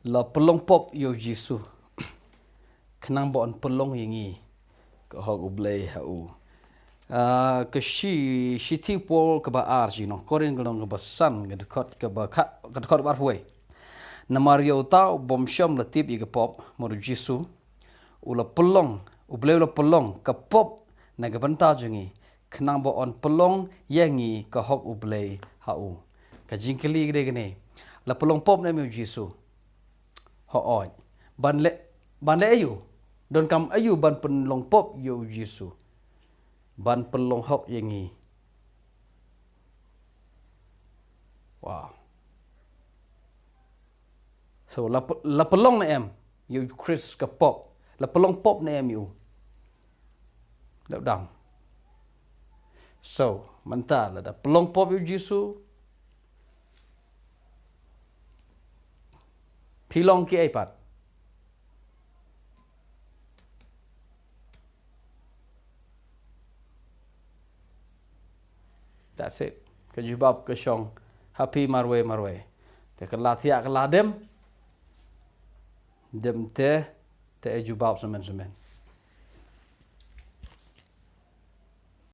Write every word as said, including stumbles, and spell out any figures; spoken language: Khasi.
La pynlong pop ïa u Jisu. Khnang ba yn pynlong ïa ngi ka hok u Blei ha u. Ah, ka shi, shithi Paul kaba ar sha ki nong Korinth ka lynnong kaba san ka dkhot kaba kha-, ka dkhot kaba arphew wei. Namar ïa uta u bym shym la tip ïa ka pop, namar u Jisu u la pynlong, u Blei u la pynlong ka pop na ka bynta jong ngi, khnang ba yn pynlong ïa ngi ka hok u Blei ha u. Ka jingkylli ka dei kane. La pynlong pop ne em ïa u Jisu? Hooid. Ban leh, ban leh aïu? Donkam aïu ban pynlong pop ïa u Jisu? Ban pynlong hok ïa ngi. Wow. So, la p-, la pynlong ne em ïa u Khrist ka pop? La pynlong pop ne em ïa u? Dap dam. So, mynta lada pynlong pop ïa u Jisu, phi long kiei pat? That's it. Ka jubab ka shong ha phi marwei marwei. Te ka la thiah ka la dem. Dem te, te e jubab shmen shmen.